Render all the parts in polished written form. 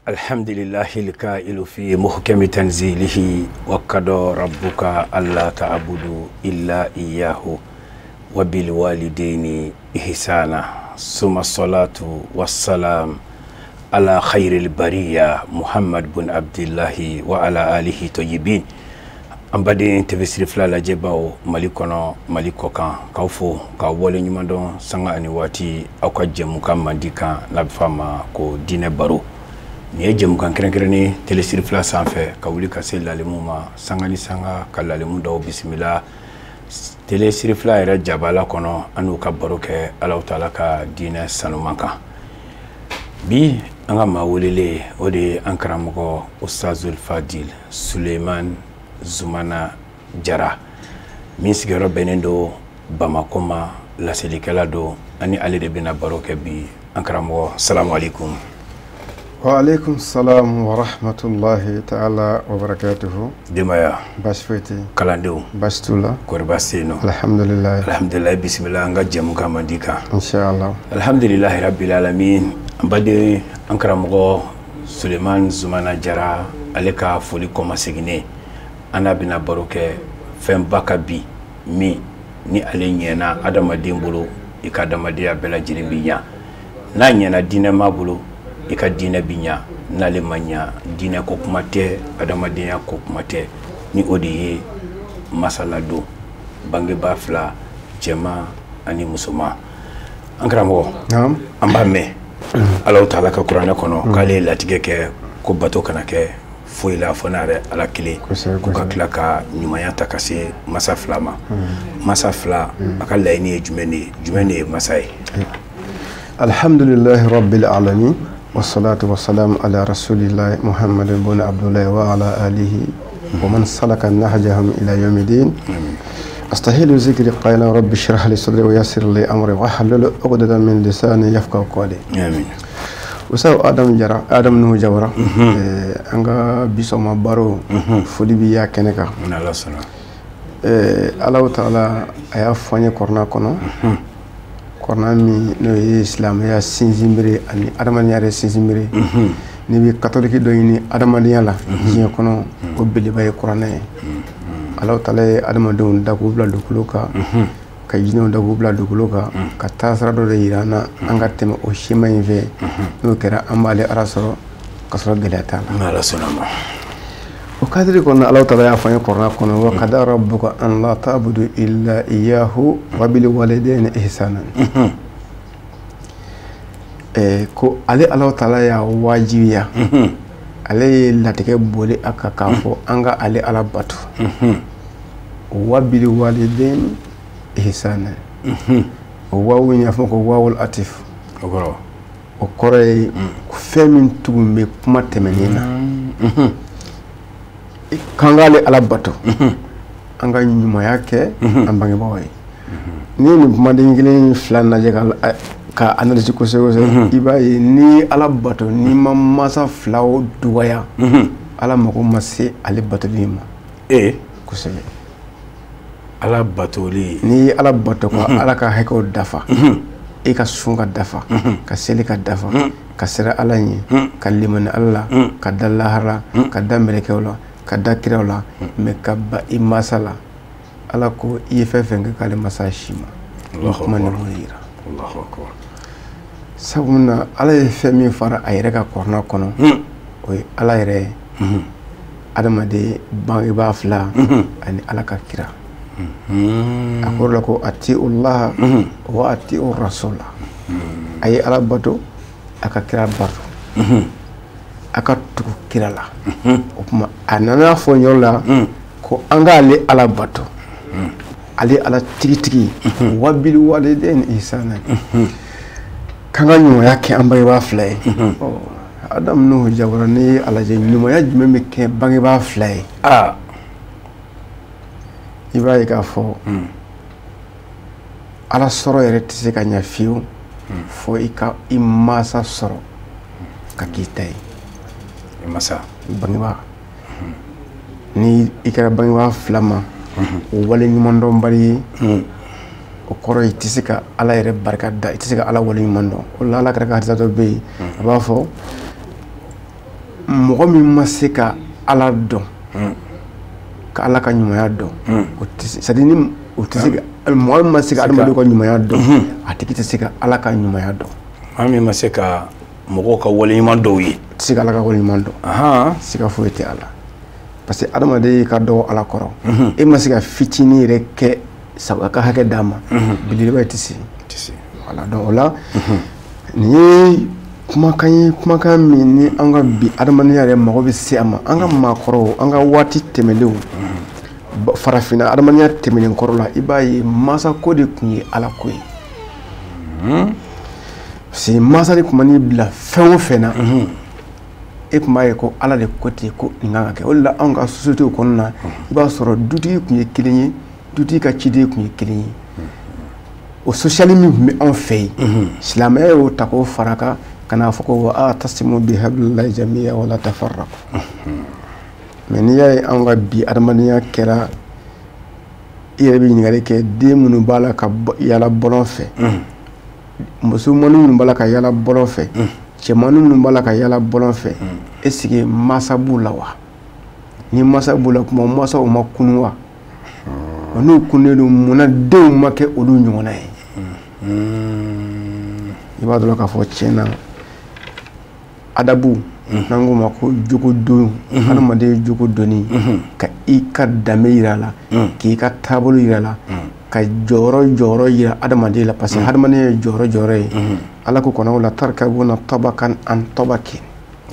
الحمد لله الكائل في محكم تنزيله وقضى ربك ألا تعبدوا إلا إياه وبالوالدين إحسانا ثم الصلاة والسلام على خير البرية محمد بن عبد الله وعلى آله طيبين. An baden TV Siri fila lajɛbaw Mali kɔnɔ, Mali kɔ kan, k'aw fo k'aw wale ɲuman dɔn sanga ani waati aw ka jɛmukan mandi kan n'a bɛ f'a ma ko diinɛ baro. Nin ye jɛmukan kɛrɛnkɛrɛnnen télé Siri fila sanfɛ ka wuli ka se lalimu ma sanga ni sanga ka lalimu dɔw bisimila télé Siri fila yɛrɛ jabala kɔnɔ, an n'u ka baro kɛ Alahu taala ka diinɛ sanuman kan. Bi an ka maa welelen o de ye an karamɔgɔ Ustazul Fadil Suleiman Zumana Jara min sigiyɔrɔ bɛnnen don Bamakɔ ma, laselikɛla don, ani ale de bɛna baro kɛ bi. An karamɔgɔ, salamu aleykum. Wa aleykum salam wa rahmatulahi taala wa barakatuhu. Denbaya baasi foyi tɛ yen. Kalandenw baasi t'u la. Kɔri baasi tɛ yen nɔ? Alhamdulilayi. Alhamdulilayi, bisimila an ka jɛmukan mandi kan. Inshallah. Alhamdulilayi rabbil alamin. An baden an karamɔgɔ Suleiman Zumana Jara, ale ka foli kɔmaseginen, an n'a bɛna baro kɛ fɛnba ka bi min ni ale ɲɛna adamaden bolo, i ka adamadenya bɛɛ lajɛlen bi ɲa. N'a ɲɛna diinɛma bolo, i ka diinɛ bi ɲa. N'ale ma ɲa, diinɛ ko kuma tɛ, adamadenya ko kuma tɛ. Ni o de ye masaladon bangebaa fila, cɛman ani musoman. An karamɔgɔ, an b'a mɛn Alahu taala ka kuranɛ kɔnɔ k'ale ye latigɛ kɛ ko bato kana kɛ foyi la fo n'a yɛrɛ Ala kelen, ko ka tila ka ɲumanya ta ka se masa fila ma. Masa fila, a ka laɲini ye jumɛn de ye? Jumɛn de ye masa ye? Alhamdulillahi rabbil alamin wassalatu wassalamu ala rasulillahi Muhammadin ibn Abdullahi wa ala alihi wa man salaka nahjahum ila yawmiddin. Astahilu zikri qailan rabbi shrah li sadri wa yassir li amri wahlul uqdatan min lisani yafqahu qawli. Amin. Usaw Adam Jara, Adam Nuhu Jawara, an ka bi sɔgɔma baro foli bi y'a kɛnɛ kan. N'Ala sɔnna. Alahu taala a y'a fɔ an ye kuranɛ kɔnɔ, kuranɛ min n'o ye silamɛya sinsinbere ani adamadenya yɛrɛ sinsinbere. N'i bɛ katoliki dɔ ɲini adamadenya la diɲɛ kɔnɔ, o beleba ye kuranɛ ye. Alahu taala ye adamadenw da k'u bila dugukolo kan, ka jinɛw da k'u bila dugukolo kan, ka taasira dɔ de yira an na an ka tɛmɛ o schéma in fɛ. N'o kɛra an b'ale Ala sɔrɔ ka sɔrɔ gɛlɛya t'a la. N'Ala sɔnna ma. O kadiri kɔnɔ, Alahu taala y'a fɔ an ye kuranɛ kɔnɔ, wa qada rabbuka an la ta'budu illa iyyahu wa bil walidayni ihsanan. Ko ale Alahu taala y'a wajibiya, ale ye latigɛ boli a kan k'a fɔ an ka ale Ala bato. Wa bil walidayni ihsanan. O waawu in y'a fɔ ko waawul atif. O kɔrɔ? O kɔrɔ ye fɛn min tugun bɛ kuma tɛmɛnen na. K'an k'ale Ala bato, an ka ɲumanya kɛ an bangebaaw ye. N'i ye nin kumaden kelen fila lajɛ ka analyse kosɛbɛ kosɛbɛ, i b'a ye n'i ye Ala bato, n'i ma mansa filaw dɔgɔya, Ala mago ma se ale batoli ma. Kosɛbɛ. Ala batoli. N'i ye Ala bato ka Ala ka hakɛw dafa, i ka sun ka dafa, ka seli ka dafa, ka siran Ala ɲɛ, ka limani Ala la, ka da lahara, ka da mɛlɛkɛw la, ka da kiraw la, mɛ ka ba i masa la. Ala ko i ye fɛn fɛn kɛ k'ale masa si ma. Kuma nin b'o yira. Allahu akbar. Sabu na Ala ye fɛn min fara a yɛrɛ ka kuranɛ kɔnɔ, o ye Ala yɛrɛ ye, adamaden bangebaa fila ani Ala ka kira. A ko la ko atiullaha wa atiu rasula. A ye Ala bato, a ka kira bato, a ka tugu kira la. O tuma a nana fɔ yɔrɔ la ko an k'ale Ala bato, ale Ala tigitigi, wa bil walidayni ihsanan, k'an ka ɲumanya kɛ an bangebaa fila ye. Adam Nuhu Jawara, n'i ye a lajɛ ɲumanya jumɛn bɛ kɛ bangebaa fila ye? I b'a ye k'a fɔ Ala sɔrɔ yɛrɛ tɛ se ka ɲɛ fiyewu fo i ka i mansa sɔrɔ ka k'i ta ye. I mansa. Bangebaa. Ni i kɛra bangebaa fila ma, o wale ɲumandɔnbali ye, o kɔrɔ i tɛ se ka Ala yɛrɛ barika da, i tɛ se ka Ala wale ɲuman dɔn. O la Ala kɛra ka hadisa dɔ bɛ yen, a b'a fɔ Mɔgɔ min ma se ka Ala dɔn, ka Ala ka ɲumanya dɔn, o tɛ se, c'est à dire ni o tɛ se ka, mɔgɔ min ma se ka adamadenw ka ɲumanya dɔn, a tigi tɛ se ka Ala ka ɲumanya dɔn. Maa min ma se ka mɔgɔw ka waleɲuman dɔw ye, tɛ se ka Ala ka waleɲuman dɔn. Siga foyi tɛ a la, parce que adamaden ka dɔgɔ Ala kɔrɔ. E ma se ka fitinin yɛrɛ kɛ sabu ka hakɛ d'a ma, belebeleba tɛ se. Voilà, donc o la nin ye kumakan ye, kumakan min ni an ka bi adamadenya yɛrɛ mago bɛ se a ma. An ka maakɔrɔw, an ka waati tɛmɛnlenw, farafinna adamadenya tɛmɛnen kɔrɔ la, i b'a ye masako de tun ye Ala ko ye. Parce que masa de tun man'i bila fɛn o fɛn na, e tun b'a ye ko Ala de ko ten, ko nin kan ka kɛ. O de la anw ka société kɔnɔna na, i b'a sɔrɔ dutigi tun ye kelen ye, dutigi ka ciden tun ye kelen ye. O social min tun bɛ anw fɛ yen, silamɛya y'o ta k'o fara kan, ka n'a fɔ ko wa atasimu bihablillahi jamiya wala tafarraqu. Mais n'i y'a ye anw ka bi adamadenya kɛra, i yɛrɛ bɛ ɲininkali kɛ, den minnu b'a la ka yala bɔlɔn fɛ, musomanin minnu b'a la ka yala bɔlɔn fɛ, cɛmanin minnu b'a la ka yala bɔlɔn fɛ, est ce que masa b'u la wa? Ni masa b'u la, kuma masaw ma kunun wa? N'u kunnen don, munna denw ma kɛ olu ɲɔgɔnna ye? I b'a dɔn k'a fɔ tiɲɛ na, adabu, n'an k'o ma ko jogodon, hadamaden jogo dɔnni, ka i ka danbe yira a la, k'i ka taabolo yira a la, ka jɔyɔrɔ yira hadamaden la, parce que hadamaden ye jɔyɔrɔ ye. Ala ko kɔnɔ la tarkabuna tabakan an tabakin.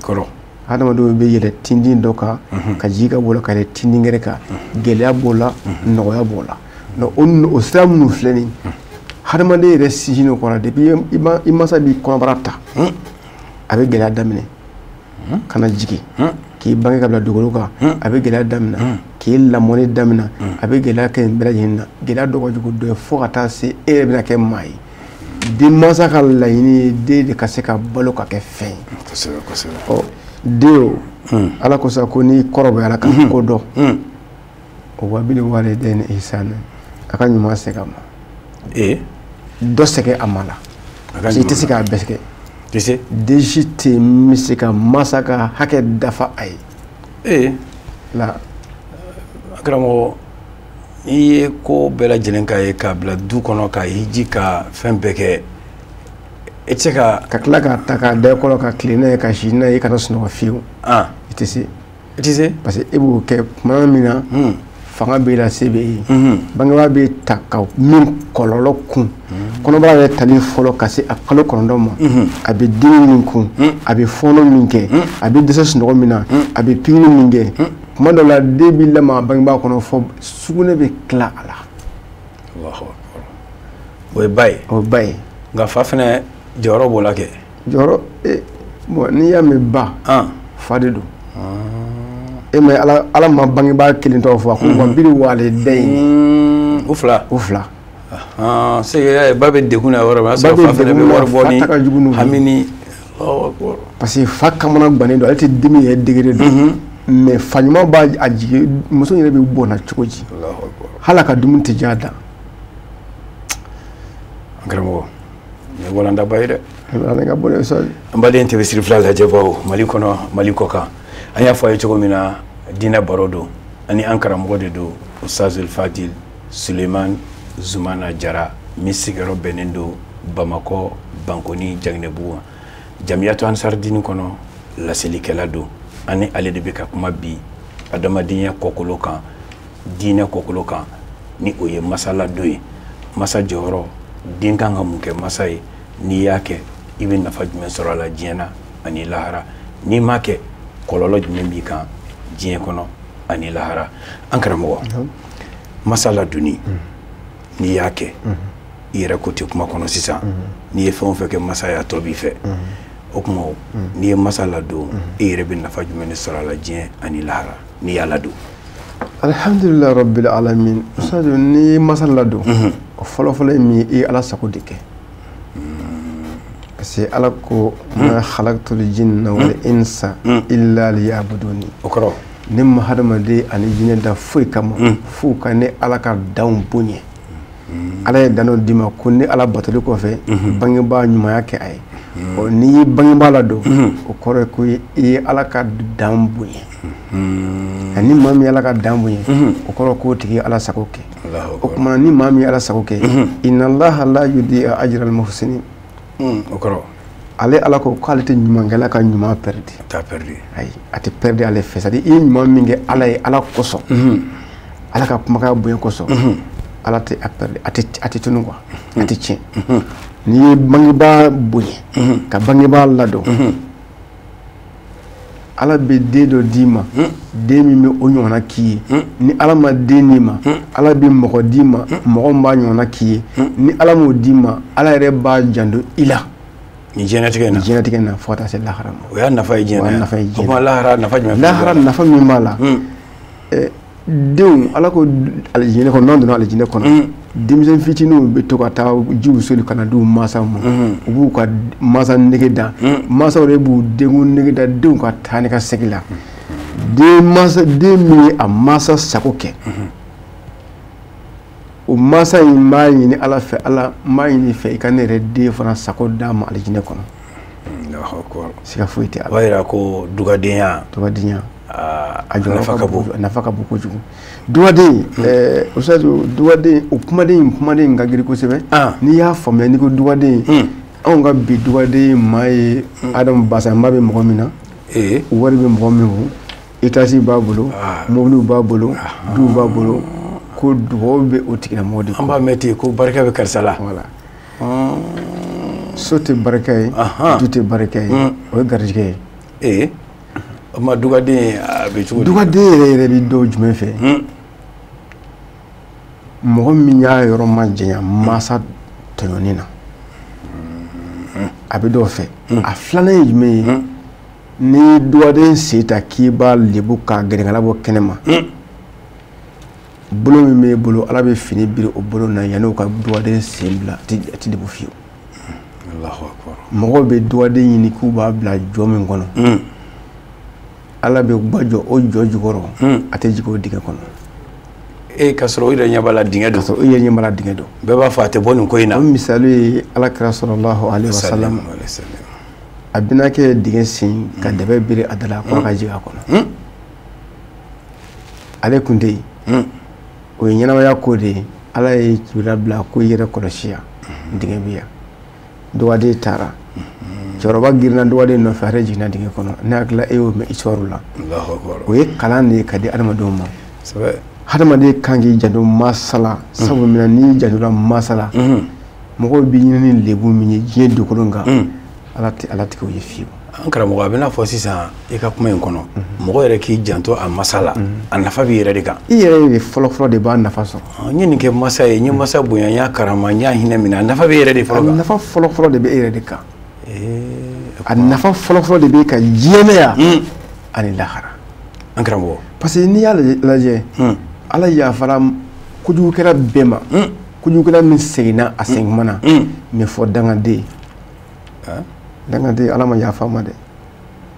Kɔrɔ hadamadenw bɛ yɛlɛ tindin dɔ kan, ka jigin ka b'o la ka yɛlɛ tindin wɛrɛ kan, gɛlɛya b'o la, nɔgɔya b'o la. Donc o sira minnu filɛ nin, hadamaden yɛrɛ sinsin o kɔrɔ, depuis i masa b'i kɔnɔbara ta, a bɛ gɛlɛya daminɛ ka na jigin k'i bange ka bila dugukolo kan, a bɛ gɛlɛya daminɛ k'i lamɔni daminɛ, a bɛ gɛlɛya kɛ nin bɛɛ lajɛlen na. Gɛlɛya dɔ ka jugu dɔ ye fo ka taa se e yɛrɛ bɛna kɛ maa ye. Denmansa ka laɲini ye den de ka se ka balo ka kɛ fɛn ye. Kosɛbɛ kosɛbɛ. Ɔ den o, Ala ko sa ko n'i kɔrɔbayara ka ko dɔn, o wa bil walidayni ihsana, a ka ɲuman segin a ma. Dɔ sɛgɛn a ma la, parce que i tɛ se k'a bɛɛ sɛgɛn. Tɛ se. Den si tɛ yen min bɛ se ka masa ka hakɛ dafa a ye. La karamɔgɔ, n'i ye ko bɛɛ lajɛlen k'a ye k'a bila du kɔnɔ, ka hiji, ka fɛn bɛɛ kɛ, e tɛ se ka tila k'a ta k'a da i kɔrɔ, ka tilen n'a ye, ka si n'a ye, i kana sunɔgɔ fiyewu. I tɛ se. I tɛ se. Parce que e b'o kɛ tuma min na, fanga b'e la, se b'e ye. Bangebaa b'e ta ka min kɔlɔlɔ kun, kɔnɔbara yɛrɛ tali fɔlɔ ka se a kalo 9 ma, a bɛ dimi min kun, a bɛ fɔɔnɔ min kɛ, a bɛ dɛsɛ sunɔgɔ min na, a bɛ pikiri min kɛ. Tuma dɔ la, den b'i lamaga bangebaa kɔnɔ fɔ sugunɛ bɛ tila a la. Allahu akbar. O ye ba ye. O ye ba ye. Nka fa fana jɔyɔrɔ b'o la kɛ. Jɔyɔrɔ, bon n'i y'a mɛn ba, fa de don. E ma Ala ma bangebaa kelen tɔgɔ fɔ, a ko wa bil walidayni. O fila. O fila. Se ba bɛ degun na yɔrɔ min, o y'a sɔrɔ fa fana bɛ wari bɔ ni hami ni. Parce que fa kamana gannen don, ale tɛ dimi yɛrɛ degré dɔn. Mais fa ɲuman b'a a jigin, muso yɛrɛ bɛ bɔnna cogo di? Hali a ka dumuni tɛ diya a da. An karamɔgɔ, nin ye walandaba ye dɛ. Ala ka bɔ sa. An baden TV Siri fila lajɛbaw, Mali kɔnɔ, Mali kɔ kan, an y'a fɔ a ye cogo min na, diinɛ baro don, ani an karamɔgɔ de don, Ustazul Fadil Suleiman Zumana Jara, min sigiyɔrɔ bɛnnen don Bamakɔ Bankoni Jaginɛbugu ma, Jamiyatu Ansar Dini kɔnɔ laselikɛla don. Ani ale de bɛ ka kuma bi adamadenya kɔkolo kan, diinɛ kɔkolo kan, ni o ye masa ladon ye. Masa jɔyɔrɔ, den kan ka mun kɛ masa ye? N'i y'a kɛ, i bɛ nafa jumɛn sɔrɔ a la diɲɛ na ani lahara? N'i m'a kɛ, kɔlɔlɔ jumɛn b'i kan diɲɛ kɔnɔ ani lahara? An karamɔgɔ, masa ladonni, n'i y'a kɛ, i yɛrɛ ko tɛ kuma kɔnɔ sisan, n'i ye fɛn o fɛn kɛ masa ye, a tɔ b'i fɛ. O tuma, n'i ye masa ladon, e yɛrɛ bɛ nafa jumɛn de sɔrɔ a la diɲɛ ani lahara n'i y'a ladon? Alhamdulilayi rabbil alamin. Ustaz, n'i ye masa ladon, o fɔlɔfɔlɔ ye min ye, i ye Ala sago de kɛ. Parce que Ala ko ma khalaqtul jinna wal insa illa liya'buduni. O kɔrɔ, ne ma hadamaden ani jinɛ da foyi kama f'u ka ne Ala ka danw bonya. Ala ye dan dɔ d'i ma ko ne Ala batoli kɔfɛ, bangebaa ɲumanya kɛ a ye. Ɔ n'i ye bangebaa ladon, o kɔrɔ ye ko i ye Ala ka dan bonya. Ani maa min ye Ala ka dan bonya, o kɔrɔ k'o tigi ye Ala sago kɛ. O tuma ni maa min ye Ala sago kɛ, inna Allaha la yudi'a ajra al-muhsinin. O kɔrɔ ale Ala ko k'ale tɛ ɲumankɛla ka ɲuman perdre. A t'a perdre. Ayi, a tɛ perdre ale fɛ. C'est à dire i ye ɲuman min kɛ Ala ye, Ala kosɔn, Ala ka kumakan bonya kosɔn, Ala tɛ a perdre, a tɛ tunun quoi, a tɛ tiɲɛ. N'i ye bangebaa bonya, ka bangebaa ladon, Ala bɛ den dɔ d'i ma, den min bɛ o ɲɔgɔnna k'i ye. Ni Ala ma den d'i ma, Ala bɛ mɔgɔ d'i ma, mɔgɔ min b'a ɲɔgɔnna k'i ye. Ni Ala m'o d'i ma, Ala yɛrɛ b'a janto i la. Ni diɲɛlatigɛ in na. Ni diɲɛlatigɛ in na fo ka taa se lahara ma. O y'a nafa ye diɲɛ na. O y'a nafa ye diɲɛ na. O tuma lahara nafa jumɛn? Lahara nafa min b'a la, denw, Ala ko alijinɛ kɔnɔ, n'an donna alijinɛ kɔnɔ, denmisɛn fitininw bɛ to ka taa jiw soli ka na di u mansaw ma. U b'u ka mansa nege da, mansaw de b'u denw nege da denw ka taa ni ka segin la. Den min ye a mansa sago kɛ, o mansa in b'a ɲini Ala fɛ, Ala n b'a ɲini fɛ i ka ne yɛrɛ den fana sago d'a ma alijinɛ kɔnɔ. Siga foyi tɛ Ala. O b'a yira ko dugadenya. Dugadenya. A nafa ka bon, a nafa ka bon kojugu. Dugaden, Ustazu, dugaden, o kumaden ka girin kosɛbɛ. N'i y'a faamuya, n'i ko dugaden, anw ka bi dugaden maa ye Adamu Basanba bɛ mɔgɔ min na, wari bɛ mɔgɔ min kun, étage b'a bolo, mobiliw b'a bolo, duw b'a bolo, ko dugawu bɛ o tigilamɔgɔ de kɔ. An b'a mɛn ten ko barika bɛ karisa la. Voilà. So tɛ barika ye, du tɛ barika ye, o ye garijɛgɛ ye. O tuma dugaden a bɛ cogo di? Dugaden yɛrɛ yɛrɛ bɛ dɔw jumɛn fɛ? Mɔgɔ min y'a yɔrɔ ma janya mansa tɔɲɔni na, a bɛ dɔw fɛ. A filanan ye jumɛn ye? N'i ye dugaden sen ta k'i b'a lebu k'a gɛrɛnkala bɔ kɛnɛ ma, bolo min b'e bolo, Ala bɛ fini biri o bolo na yanni o ka dugaden sen bila, a tɛ lebu fiyewu. Mɔgɔw bɛ dugaden ɲini k'u b'a bila jɔ min kɔnɔ, Ala bɛ ba jɔ o jɔ jukɔrɔ, a tɛ jigin o dingɛ kɔnɔ. K'a sɔrɔ o yɛrɛ ɲɛ b'a la dingɛ don. K'a sɔrɔ o yɛrɛ ɲɛ b'a la dingɛ don. Bɛɛ b'a fɔ a tɛ bɔ nin ko in na. O misali ye Ala kira sallallahu alaihi wa sallam, a bɛna kɛ dingɛ sen ka dɛbɛ biri a da la k'a ka jigin a kɔnɔ. Ale kun tɛ yen. O ye ɲɛnamaya ko de ye. Ala ye jibirila bila ko i yɛrɛ kɔlɔsi yan, dingɛ bɛ yan. Dugaden taara. Cɛkɔrɔba girinna dugaden nɔfɛ, a yɛrɛ jiginna dingɛ kɔnɔ. Ne hakili la e y'o mɛn histoire la. O ye kalan de ye ka di adamadenw ma. Hadamaden kan k'i janto mansa la, sabu min na n'i jantola mansa la, mɔgɔw b'i ɲini ni lebu min ye diɲɛ dugukolo kan, Ala tɛ Ala tigɛ o ye fiyewu. An karamɔgɔ, a bɛna fɔ sisan i ka kuma in kɔnɔ, mɔgɔ yɛrɛ k'i janto a masa la, a nafa b'i yɛrɛ de kan. I yɛrɛ de fɔlɔ fɔlɔ de b'a nafa sɔrɔ. N ye nin kɛ masa ye, n ye masa bonya, n y'a karama, n y'a hinɛ minɛ, a nafa b'i yɛrɛ de fɔlɔ kan. A nafa fɔlɔ fɔlɔ de bɛ e yɛrɛ de kan. A nafa fɔlɔ fɔlɔ de bɛ ka diɲɛ na yan ani lahara. An karamɔgɔ. Parce que n'i y'a lajɛ, Ala yafara kojugukɛla bɛɛ ma, kojugukɛla min seginna a segin kuma na, mais fɔ dangaden. Dangaden, Ala ma yafa ma dɛ.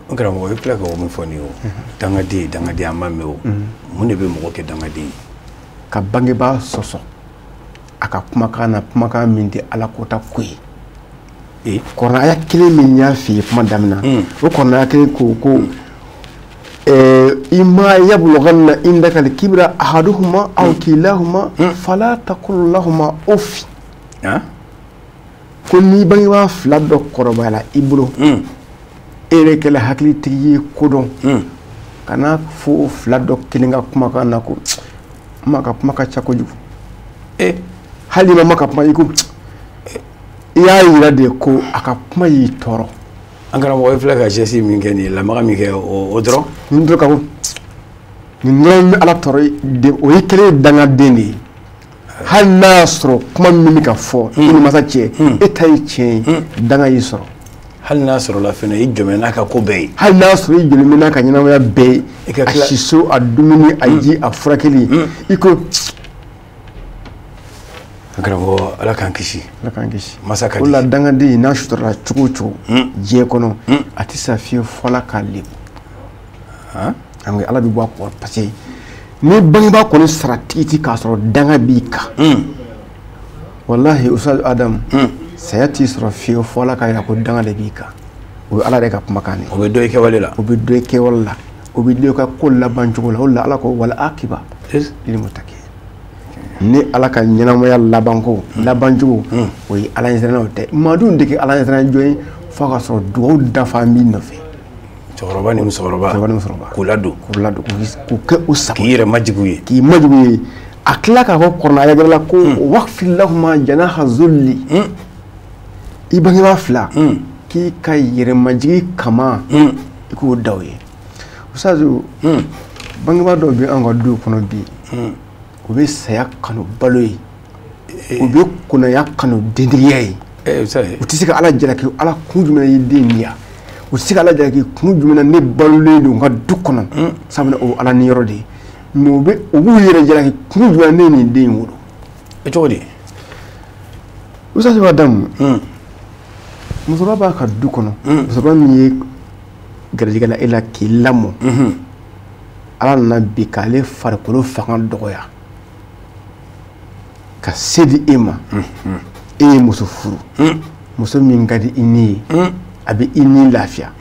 An karamɔgɔ, i bɛ tila ka o min fɔ nin ye o, dangaden, dangaden an b'a mɛn o, mun de bɛ mɔgɔ kɛ dangaden ye? Ka bangebaa sɔsɔ a ka kumakan na, kumakan min tɛ Ala kota ko ye. Kɔrɔnaya kelen min y'a f'i ye kuma daminɛ, o kɔrɔnaya kelen ko ko imma yablughanna indaka al-kibra ahaduhuma aw kilahuma fala taqul lahuma uff. Ko n'i bangebaa fila dɔ kɔrɔbayala i bolo, e yɛrɛ kɛla hakilitigi ye kodɔn, kana fo o fila dɔ kelen ka kumakan na ko ma ka kuma ka ca kojugu. Hali n'i ma ka kuma, i ko i y'a yira de ko a ka kuma y'i tɔɔrɔ. An karamɔgɔ, i filɛ ka geste min kɛ nin ye, lamaga min kɛ o dɔrɔn. Nin dɔrɔn ka ko nin dɔrɔn bɛ Ala tɔɔrɔ de, o ye kɛlen ye dangaden de ye. Hali n'a y'a sɔrɔ kuma min bɛ ka fɔ i ni masa cɛ, e ta ye tiɲɛ ye, danga y'i sɔrɔ. Hali n'a sɔrɔ la fɛnɛ i jɔmɛ n'a ka ko bɛɛ ye. Hali n'a sɔrɔ i jɔlen bɛ n'a ka ɲɛnamaya bɛɛ ye, a siso, a dumuni, a ji, a furakɛli, i ko. Karamɔgɔ, Ala k'an kisi. Ala k'an kisi. Masa ka di. O la dangaden n'a suturala cogo o cogo diɲɛ kɔnɔ, a tɛ sa fiyewu fɔ Ala k'a lebu. Ala bɛ bɔ a kɔrɔ parce que ni bangebaa kɔni sara tigiti k'a sɔrɔ danga b'i kan, walahi Ustaz Adamu, Saya t'i sɔrɔ fiyewu fo Ala k'a jira ko danga de b'i kan. O ye Ala yɛrɛ ka kumakan de ye. O bɛ dɔn i kɛwale la. O bɛ dɔn i kɛwale la. O bɛ dɔn i ka ko laban cogo la. O de la Ala ko wal akiba lil muttaqin. Ni Ala ka ɲɛnamaya labanko labancogo o ye Ala ɲɛsirannaw tɛ. Maa dun tɛ kɛ Ala ɲɛsiranna jɔn ye f'a ka sɔrɔ dugawu dafa b'i nɔfɛ. Cɛkɔrɔba ni musokɔrɔba. Cɛkɔrɔba ni musokɔrɔba. K'u ladon. K'u ladon, k'u kɛ u sago. K'i yɛrɛ majigin u ye. K'i majigin u ye. A tila k'a fɔ kuranɛ aya wɛrɛ la ko waqfid lahuma janaha zulli. I bangebaa fila. K'i ka yɛrɛmajigin kama. I k'o da u ye. Ustazu, bangebaa dɔw bɛ an ka duw kɔnɔ bi. U bɛ saya kanu balo ye. U bɛ kunnaya kanu dentigiya ye. U tɛ se ka Ala jalaki Ala kun jumɛn na i ye den di yan. U tɛ se ka Ala jalaki kun jumɛn na ne balolen don n ka du kɔnɔ. Sabula o Ala niyɔrɔ de ye. Mais u b'u yɛrɛ jalaki kun jumɛn na ne ye nin den in wolo. Cogo di? Ustazu Adamu. Musokɔrɔba b'a ka du kɔnɔ. Musokɔrɔba min ye garijɛgɛ la e la k'i lamɔ. Ala nana bi k'ale farikolo fanga dɔgɔya. Ka se di e ma. E ye muso furu. Muso min ka di i ni ye. A bɛ i ni lafiya.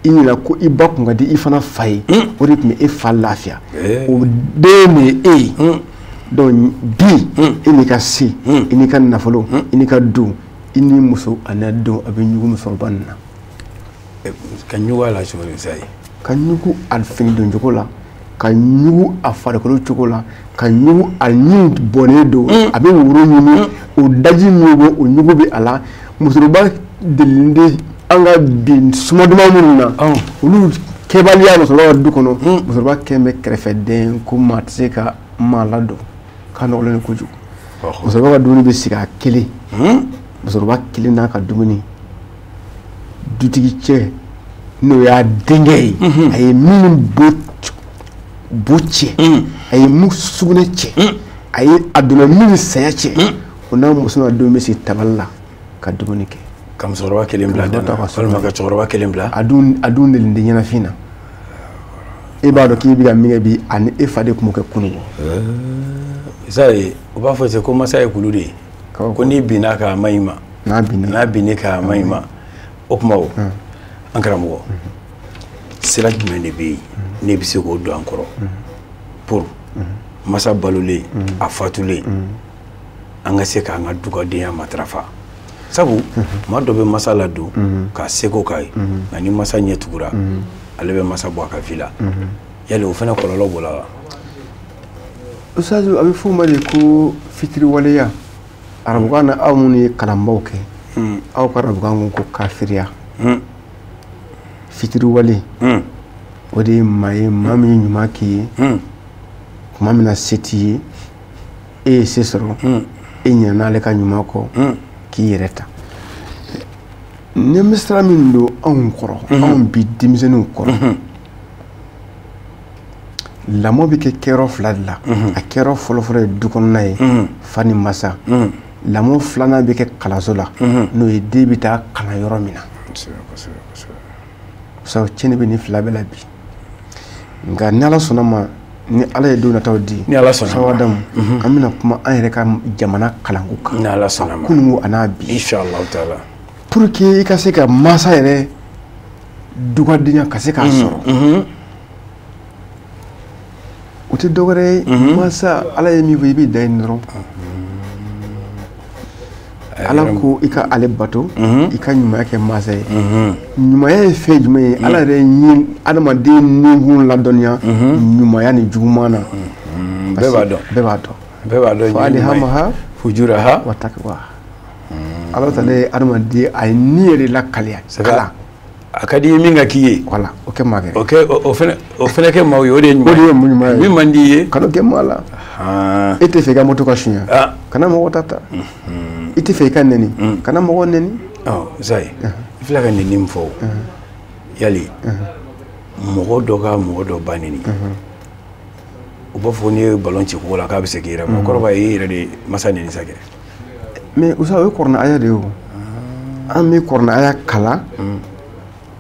I ɲinɛ ko i ba kun ka di i fana fa ye. O de tun bɛ e fa lafiya. O den de ye e ye. Donc bi e n'i ka se, i n'i ka nafolo, i n'i ka du, i ni muso a n'a denw a bɛ ɲugu musokɔrɔba nin na. Ka ɲugu a la cogo di sa ye? Ka ɲugu a fini don cogo la, ka ɲugu a farikolo cogo la, ka ɲugu a ɲin bɔnnen don, a bɛ woro ɲini, o daji min bɛ o ɲugu bɛ a la. Musokɔrɔba delilen tɛ an ka bi suma duman minnu na, olu kɛbaliya musokɔrɔba ka du kɔnɔ, musokɔrɔba kɛn bɛ kɛrɛfɛden ko maa tɛ se ka maa ladon k'a nɔgɔlen don kojugu. Musokɔrɔba ka dumuni bɛ sigi a kelen. Musokɔrɔba kelen n'a ka dumuni. Dutigi cɛ n'o y'a denkɛ ye, a ye min bo cɛ, a ye min sugunɛ cɛ, a ye a donna min saya cɛ, o n'a muso n'a denw bɛ sigi tabali la ka dumuni kɛ. Ka musokɔrɔba kelen bila walima ka cɛkɔrɔba kelen bila. A dun delilen tɛ ɲɛnafin na. E b'a dɔn k'i bɛ ka min kɛ bi, ani e fa de tun b'o kɛ kunun. Sayi, u b'a fɔ ten ko masa ye kulu de ye. Ko n'i binna k'a ma ɲi ma. N'a binna. N'a binna k'a ma ɲi ma. O tuma o, an karamɔgɔ, sira jumɛn de bɛ yen ne bɛ se k'o don an kɔrɔ pour masa balolen a fatulen an ka se k'an ka dugadenya matarafa. Sabu maa dɔ bɛ masa ladon k'a seko k'a ye, nka ni masa ɲɛ tugura ale bɛ masa bɔ a ka vi la. Yali o fana kɔlɔlɔ b'o la wa? Ustazu, a bɛ f'o ma de ko fitiriwaleya. Arabukan na aw minnu ye kalanbaw kɛ, aw ka arabukan ko kafiriya. Fitiriwale o de ye maa ye maa min ye ɲuman k'i ye, tuma min na se t'i ye, e ye se sɔrɔ, e ɲinɛna ale ka ɲuman kɔ, k'i yɛrɛ ta. Ni bɛ sira min don anw kɔrɔ, anw bi denmisɛnninw kɔrɔ, lamɔ bɛ kɛ kɛyɔrɔ fila de la. A kɛyɔrɔ fɔlɔfɔlɔ ye du kɔnɔna ye, fa ni masa. Lamɔ filanan bɛ kɛ kalanso la, n'o ye den bɛ taa kalan yɔrɔ min na. Sabu tiɲɛni bɛ nin fila bɛɛ la bi. Nka ni Ala sɔnna ma, ni Ala ye don nataw di, ni Ala sɔnna ma, Adamu, an bɛna kuma an yɛrɛ ka jamana kalanko kan. Ni Ala sɔnna ma. Kununko a n'a bi. Inshallah taala. Pour que i ka se ka masa yɛrɛ dugadenya ka se k'a sɔrɔ. O tɛ dɔwɛrɛ ye, masa Ala ye min fɔ i b'i dan yen dɔrɔn. Ala ko i ka ale bato, i ka ɲumanya kɛ masa ye. Ɲumanya ye fɛn jumɛn ye? Ala yɛrɛ ye adamaden ninkun ladɔnniya ɲumanya ni juguman na. Bɛɛ b'a dɔn. Bɛɛ b'a dɔn. Bɛɛ b'a dɔn. Fa alihamaha fujuraha wa taqwa. Ala ta ye adamaden a ye ni yɛrɛ lakaliya. Kalan. A ka di i ye min ka k'i ye. Voilà, o kɛ maa kɛ. O kɛ o fana kɛ maaw ye, o de ye ɲuman ye. O de ye ɲuman ye. Min man di i ye. Kana kɛ maa la. E tɛ fɛ i ka moto ka suɲɛ. Kana mɔgɔ ta ta. I tɛ fɛ i ka nɛni. Kana mɔgɔ nɛni. Ɔ Zayi, i filɛ ka nɛni min fɔ o. Yali mɔgɔ dɔ ka mɔgɔ dɔ ba nɛni. U b'a fɔ n'i ye ballon ci kogo la k'a bɛ se k'i yɛrɛ ma. O kɔrɔ b'a ye i yɛrɛ de masa nɛni sa kɛ. Mais Usa, o ye kuranɛ aya de ye o. An bɛ kuranɛ aya kalan.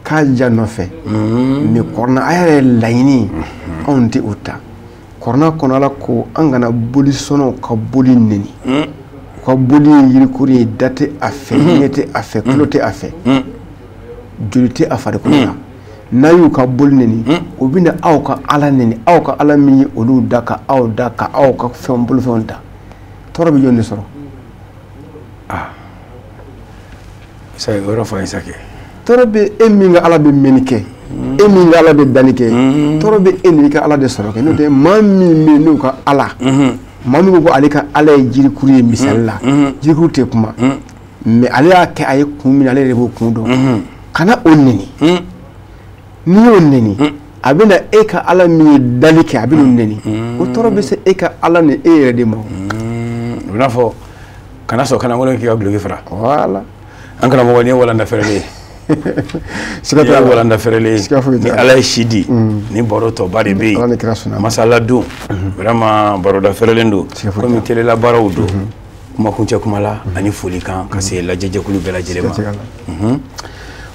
K'a ja nɔfɛ. Mais kuranɛ aya yɛrɛ laɲini anw tɛ o ta. Kuranɛ kɔnɔ Ala ko an kana boli sɔnnaw ka boli nɛni. U ka boli ye yirikuru ye, da tɛ a fɛ, ɲɛ tɛ a fɛ, tulo tɛ a fɛ, joli tɛ a farikolo la. N'a y'u ka boli neni, u bɛna aw ka ala neni, aw ka ala min ye olu da, ka aw da, ka aw ka fɛnw bolofɛnw da. Tɔɔrɔ bɛ jɔn de sɔrɔ? Sa yɔrɔ fɔ an ye sa kɛ. Tɔɔrɔ bɛ e min ka ala bɛ mɛnni kɛ, e min ka ala bɛ danni kɛ, tɔɔrɔ bɛ e n'i ka ala de sɔrɔ kɛ. N'o tɛ, maa min bɛ yen n'u ka ala, maa min ko ko ale ka ala ye jirikuru ye, misali la, jirikuru tɛ kuma, mais ale y'a kɛ a ye kun min na, ale yɛrɛ b'o kun dɔn. Kana o neni. N'i y'o neni, a bɛna e ka ala min ye dali kɛ, a bɛna o neni, o tɔɔrɔ bɛ se e ka ala ni e yɛrɛ de ma. O bɛ n'a fɔ kana sɔn kanangolo k'i ka duloki fara. Voilà. An karamɔgɔ, nin ye walanda fɛrɛlen ye. Siga Nin ye t'a la. walanda fɛrɛlen ye. Siga foyi Ni t'a la. ala ye si di, ni baro tɔba de bɛ Ala ni yen. kira sɔnna a ma. Masala don, vraiment baroda fɛrɛlen don. Siga foyi t'a Komi la. telela baaraw don, kumakuncɛ kuma la ani folikan ka se lajɛjɛkulu bɛɛ lajɛlen ma. Siga t'a la.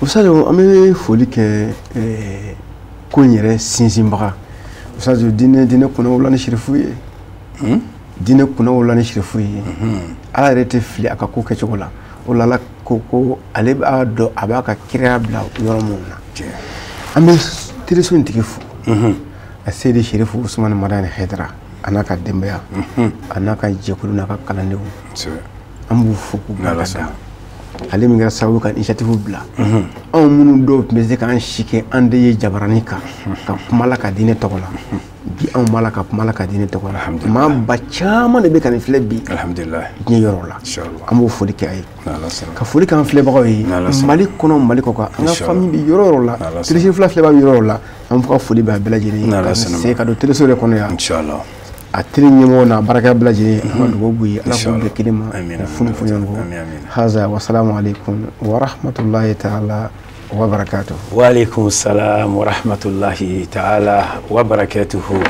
Ustaz, an bɛ foli kɛ ko in yɛrɛ sinsinbaga. Ustaz, diinɛ kunnawolo ni sirifu ye. Diinɛ kunnawolo ni sirifu ye. Ala yɛrɛ tɛ fili a ka ko kɛcogo la. O la, ala ko ko ale b'a dɔn a b'a ka kiraya bila yɔrɔ mun na. An bɛ teleso in tigi fo. A Seyidi Sirifu Usumani Madani Hayidara, a n'a ka denbaya, a n'a ka jɛkulu n'a ka kalandenw. An b'u fo k'u N'Ala barika da. sɔnna. Ale min kɛra sababu ka initiative bila, anw minnu dɔw tun bɛ se k'an si kɛ an de ye jabaranin kan ka kuma la ka diinɛ tɔgɔ la, bi anw b'a la ka kuma la ka diinɛ tɔgɔ la. Alhamdulillah. Maa ba caman de bɛ ka nin filɛ bi Alhamdulillah. diɲɛ yɔrɔ la. Inshallah. An b'o foli kɛ a ye. N'Ala sɔnna. Ka foli k'an filɛbagaw ye, N'Ala sɔnna. Mali kɔnɔ, Mali kɔ kan, an ka Inshallah. famille bɛ yɔrɔ o yɔrɔ la, N'Ala sɔnna. teleso fila filɛbaa bɛ yɔrɔ o yɔrɔ la, an ka foli bɛ a bɛɛ lajɛlen ye. N'Ala Ka sɔnna ma. se ka don teleso yɛrɛ kɔnɔ yan, Inshallah. A teri ɲɛmɔgɔ n'a baarakɛla bɛɛ lajɛlen, an ka dugawu b'u ye, Ala k'u Inshallah. bɛn kelen ma, Amin, k'u funu amin, fɔ ɲɔgɔn kɔ. amin, amin. Haza wasalamu alaikum wa rahmatullahi ta'ala wa barakatuh. Waaleykum salam wa rahmatullahi ta'ala wa barakatuhu.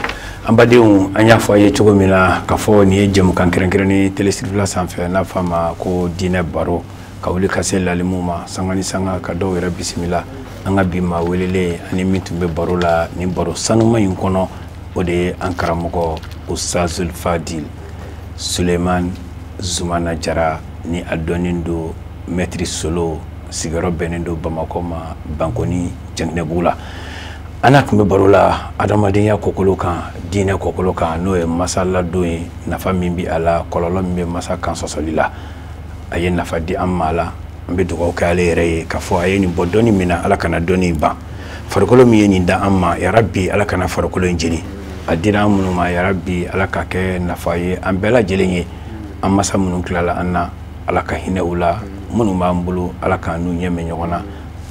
An badenw, an y'a fɔ a ye cogo min na k'a fɔ nin ye jɛmukan kɛrɛnkɛrɛnnen télé sirifila sanfɛ, n'a fɔ a ma ko diinɛ baro, ka wuli ka se lalimu ma sanga ni sanga, ka dɔw yɛrɛ bisimila. An ka bi maa welelen ani min tun bɛ baro la nin baro sanuma in kɔnɔ, o de ye an karamɔgɔ Ustazul Fadil Suleiman Zumana Jara, ni a dɔnnen don Maître Solo, sigiyɔrɔ bɛnnen don Bamakɔ ma Bankoni Jɛnginɛbugu la. An n'a tun bɛ baro la adamadenya kɔkolo kan, diinɛ kɔkolo kan, n'o ye masaladon ye, nafa min bɛ a la, kɔlɔlɔ min bɛ masa kan sɔsɔli la. A ye nafa di an ma la. An bɛ dugawu kɛ ale yɛrɛ ye k'a fɔ a ye nin bɔ dɔnni min na, Ala kana dɔnni ban. Farikolo min ye nin da an ma, yarabi Ala kana farikolo in jeni. A dira an minnu ma, yarabi Ala ka kɛ nafa ye an bɛɛ lajɛlen ye. An masa minnu tilala an na, Ala ka hinɛ u la. Minnu b'an bolo, Ala k'an n'u ɲɛ mɛn ɲɔgɔn na,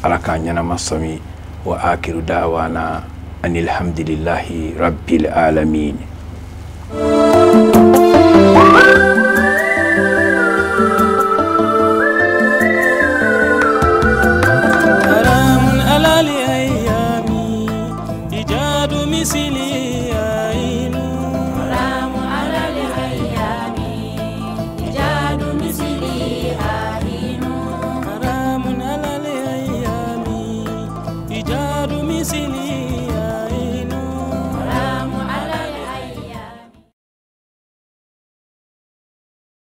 Ala k'an ɲɛnama sɔmi. Wa akiru dawana anilhamdulillahi rabbil alamin.